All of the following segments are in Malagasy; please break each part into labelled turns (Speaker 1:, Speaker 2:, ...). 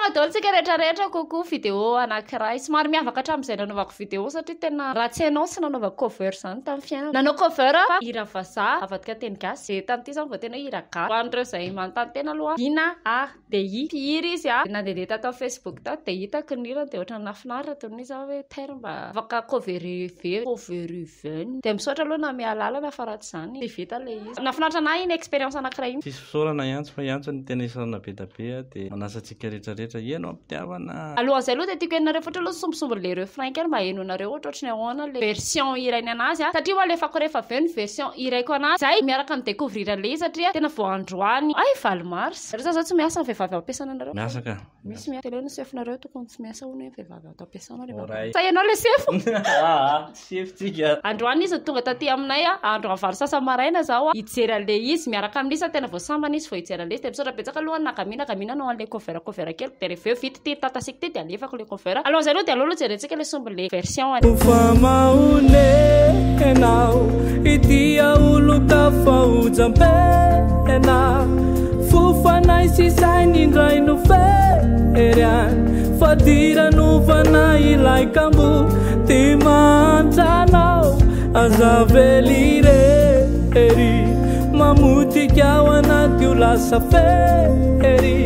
Speaker 1: Salama daholo tsika rehetra rehetra, coucou, vidéo anankiray somary miavaka hatramin'izay nanaovako vidéo satria tena raha tsy hainao tsy nanaovako cover izany tamin'ny fiainana. Nanao cover fa hira vazaha avadika teny gasy dia tamin'ity izany vao tena hoe hira gasy. Ho an'ireo izay manontany tena aloha, Dina A dia I mpihira izy a, nandehandeha tato amin'ny Facebook tato dia hitako ny hirany dia ohatran'ny nahafinaritra dia hoy izaho hoe tairo mba afaka cover-ver, cover-ven. Dia misaotra aloha nanome alalana fa raha tsy izany tsy vita ilay izy. Nahafinaritra an'ahy iny expérience anankiray iny.
Speaker 2: Tsisy fisaorana hiantso fa hiantso ny tena isaorana be da be dia manasa antsika rehetra rehetra hihaino am-pitiavana.
Speaker 1: Alohan'izay aloha dia tiako henonareo fotsiny aloha ny sombisombin'ilay refrain kely mba henonareo ohatrohatry ny ahoana ilay version hirainy anazy a, satria ho alefako rehefa avy eo ny version hiraiko anazy, zay miaraka mi-decouvrir an'ilay izy satria tena vao androany, hay 8 mars. Nareo zany zao tsy miasa ny vehivavy ao am-piasana nareo?
Speaker 2: Miasa ka.
Speaker 1: Misy miasa. Teneno ny sefonareo tokony tsy miasa hono hoe ny vehivavy ato am-piasana rehefa.
Speaker 2: Oray.
Speaker 1: Sa ianao le sefo?
Speaker 2: Aa, tsy sefo tsika.
Speaker 1: Androany izy no tonga taty aminay a, andro valo sasany maraina zao a, hijery an'le izy miaraka amin'izy sady tena vao sambany izy vao hijery an'le izy dia misaotra betsaka aloha an'i Nagamina, Nagamina nanao an'le cover cover kely dia rehefa eo vita ity tatasiko ity dia alefako le cover. Alohan'izay aloha dia aleo aloha jerentsika le sombin'le version any.
Speaker 3: Fa mahonenao ity olon-kafa ho jampena. Fofanay sy sainy indray no fery any. Fadiranovana ilay kambo ty mahantranao. Aza avela irery mamotika ao anaty io lasa fery.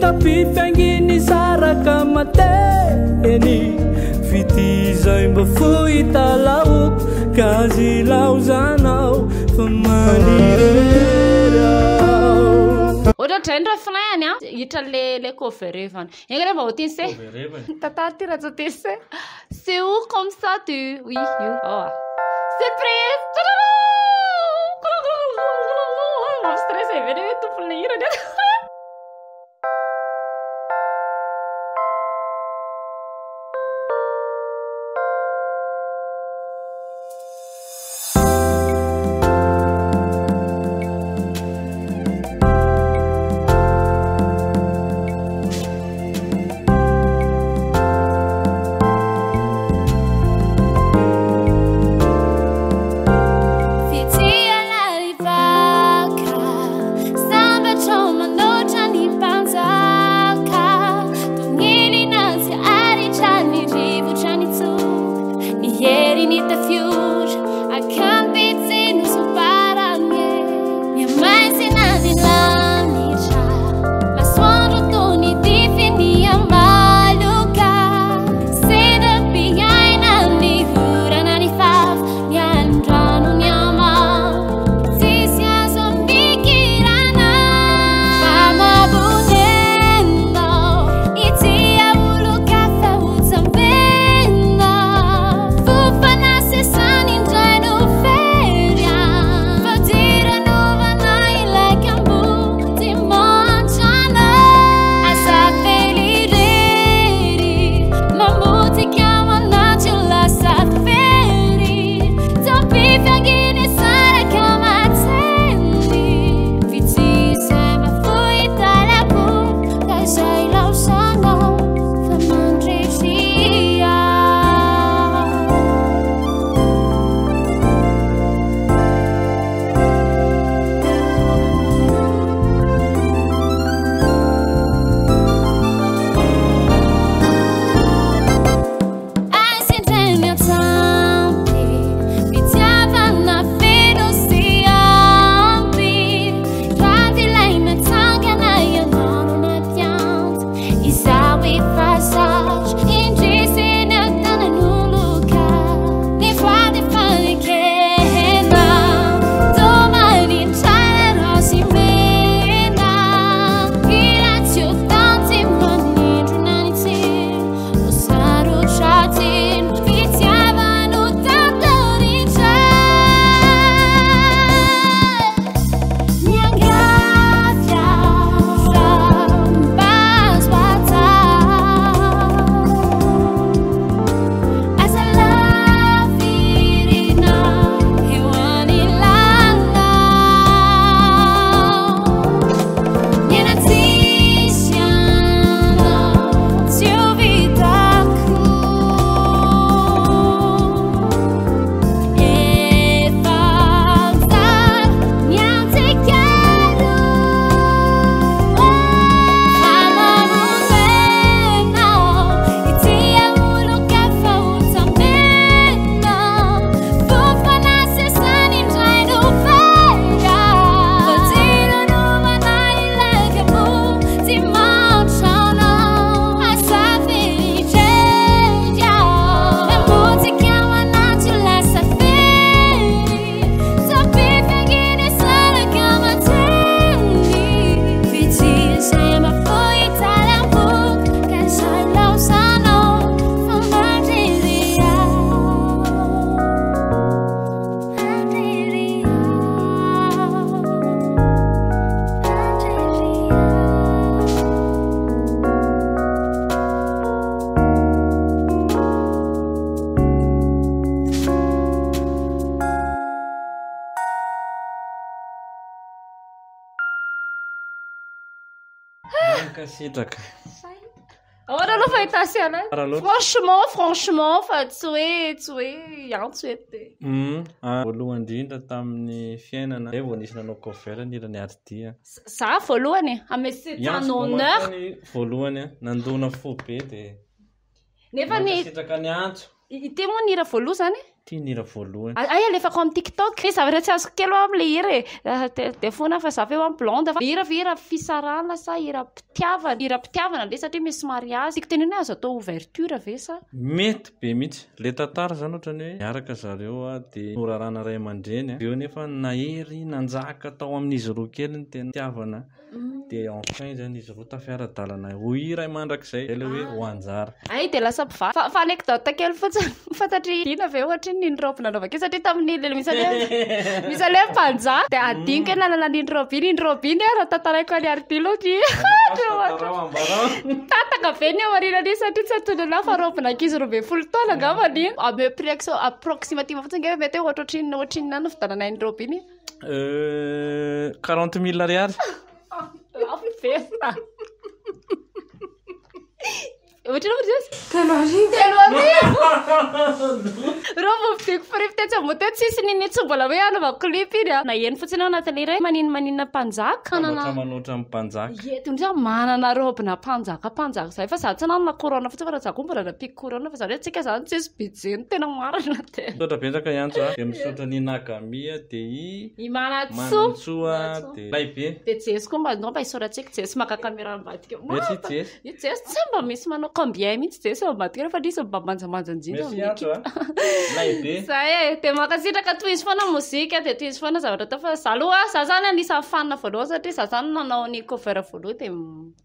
Speaker 3: Tapifianginy saraka mateny. Fitia izay mba fohy talaoko ka azy ilaozanao fa manirery aho.
Speaker 1: Ohatrohatray ny refrain-ny an, hitra le le cover-evany. Enga anie mba ho tian'i se.
Speaker 2: Cover-evany.
Speaker 1: Tantara ty raha tsy ho tian'i se. C'est où comme ça tu oui io ao ah. Surprise! Mampistress be le hoe tompon'ilay hira ny ato.
Speaker 2: Mankasitraka.
Speaker 1: Ahoana aloha fahitasi anazy?
Speaker 2: Tsara loatra.
Speaker 1: Franchement, franchement fa tsy hoe tsy hoe hiantso eto dia.
Speaker 2: Hum, voalohany indrindra tamin'ny fiainana zay vao nisy nanao cover ny hiran'i Hardy a.
Speaker 1: Za voalohany e, ah mais c'est un
Speaker 2: Hiantso vao
Speaker 1: honneur.
Speaker 2: mankany voalohany a, nandona fo be dia
Speaker 1: Nefa ny
Speaker 2: mankasitraka ny antso.
Speaker 1: ity moa ny hira voalohany zany e?
Speaker 2: Ity ny hira voalohany.
Speaker 1: Ay alefako amin'ny TikTok. Misy zavatra tsy azoko kely ao amin'ilay hira e. Dia foana fa za ve ho amin'ny blonde fa hira ve hira fisarahana sa hira-pitiavana? Hira-pitiavana le satria misy mariage. Tiako tenenina hoe azo atao ouverture ve sa?
Speaker 2: Mety be mihitsy. Le tantara zany ohatran'ny hoe niaraka zareo a, dia norarana ray aman-dreny a. Avy eo nefa nahery nanjaka tao amin'izy roa kely ny tena fitiavana. Dia enfin zany izy roa tafiara-dalana ho iray mandrakizay. Zay ilay hoe ho anjara.
Speaker 1: Ay dia lasa mpivady. Fa fa anecdote kely fotsiny fantatr'i Dina ve ohatry ny iny robe nanaovako iny satria tamin'ny le misy an'le misy an'le mpanjaka dia adinoko hoe nanana an'iny robe iny, iny robe iny raha tantaraiko an'i Hardy aloha ny Tataka be ny ao aorianan'iny satria tsy antonona anahy fa robe n'ankizy 12 taona angamba iny. Ame prix approximative fotsiny ange mety hoe ohatrohatrinona ohatrinona no nividianana iny robe iny.
Speaker 2: 40 000 ariary.
Speaker 1: Lafo be. Ohatrinona moa izy?
Speaker 4: 3000.
Speaker 1: 3000. Reo vao vidiko fripy tetsy ambony teo tsisy nini tsy mbola hoe hanaovako clip iny a. Naheno fotsiny aho anatin'ilay hira hoe maninona maninona mpanjaka.
Speaker 2: Manoatra manoatra amin'ny mpanjaka.
Speaker 1: Ie, dia ndry manana robe na mpanjaka mpanjaka izay fa za tsy nanana couronne fotsiny fa raha za koa mbola nampiako couronne fa zany hoe tsika zany tsisy budget no tena marina dia.
Speaker 2: Misaotra betsaka i Antso a. Dia misaotra an'i Nagami a, dia i
Speaker 1: I Manantsoa.
Speaker 2: Manantsoa dia milay be.
Speaker 1: Dia Jesy koa mba ndao mba isaorantsika Jesy maka caméra ambadika.
Speaker 2: Merci Jesy.
Speaker 1: Io Jesy tsy mba misy manao combien mihitsy Jesy ao ambadika eo fa izy mba manjamanja indrindra
Speaker 2: Merci
Speaker 1: amin'ny
Speaker 2: Antso a. Milay be.
Speaker 1: Zay e, dia mankasitraka tohizo foana mozika dia tohizo foana zavatra atao fa za aloha za zany anisan'ny fan voalohany satria za zany nanao ny cover voalohany dia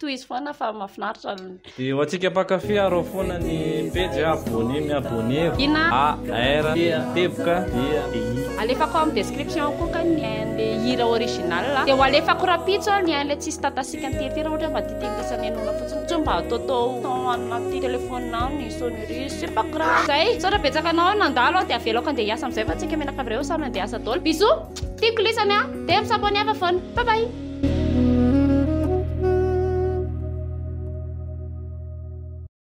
Speaker 1: tohizo foana fa mahafinaritra ny
Speaker 2: Dia ho antsika mpankafy arao foana ny pejy abonné mi-abonné
Speaker 1: Ina.
Speaker 2: A R T teboka D I.
Speaker 1: Alefako ao amin'ny description koa kay ny lien-le hira original dia ho alefako rahampitso ny lien-le tsisy tatasika ny teritery ohatra hoe mba tiatian'lisany henoina fotsiny tsy hoe mba ataotao son anaty téléphone ao ny sonnerie c'est pas grave. Zay, misaotra betsaka anao nandalo dia avelako andeha hiasa amin'izay fa tsika mianakavy ireo samy andeha hiasa daholo. Bisous, tiako lisany a, dia mi-s'abonner hafa foana. Bye bye.